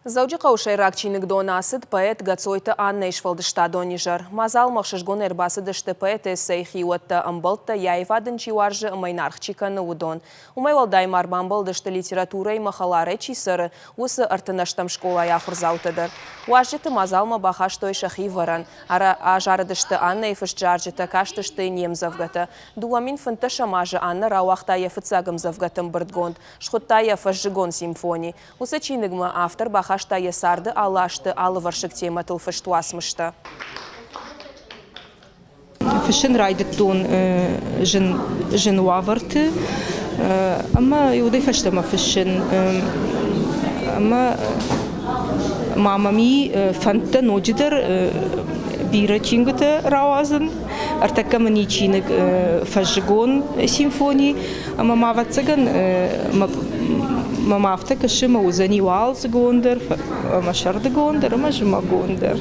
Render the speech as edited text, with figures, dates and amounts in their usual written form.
Дзӕуджыхъӕуы сӕйраг чиныгдоны ацыд поэт Гӕцойты Аннӕйы сфӕлдыстадон изӕр. Мадзалмӕ ӕхсызгонӕй ӕрбацыдысты поэтессӕйы хиуӕттӕ, ӕмбӕлттӕ, йӕ аивад ын чи уарзы ӕмӕ йын аргъ чи кӕны, уыдон. Уымӕй уӕлдай ма ӕрбамбӕлдысты литературӕимӕ хӕларӕй чи цӕры, уыцы ӕртынӕстӕм скъолайы ахуырдзаутӕ дӕр. Уазджыты мадзалмӕ бахастой сӕхи вӕрӕн. Азарыдысты Аннӕйы фыст зарджытӕ, кастысты йын йе мдзӕвгӕтӕ. 2015 азы Аннӕ рауагъта йӕ фыццаг ӕмдзӕвгӕты ӕмбырдгонд. Схуыдта йӕ Фӕззыгон симфони. Уыцы чиныгмӕ автор бахаста йӕ царды алы азты алывӕрсыг темӕтыл фыст уацмыстӕ. Фыссын райдыдтон зын, зын уавӕрты ӕмӕ уӕдӕй фӕстӕмӕ фыссын. Ӕмӕ ма мӕм и фӕндтӕ ноджыдӕр бирӕ чингуытӕ рауадзын. Ӕртӕккӕ мын и чиныг Фӕззыгон симфони. Ӕмӕ ма, ӕвӕццӕгӕн, мӕм афтӕ кӕсы, ӕмӕ уыдзӕни уалдзыгон дӕр, ӕмӕ сӕрдыгон дӕр, ӕмӕ зымӕгон дӕр.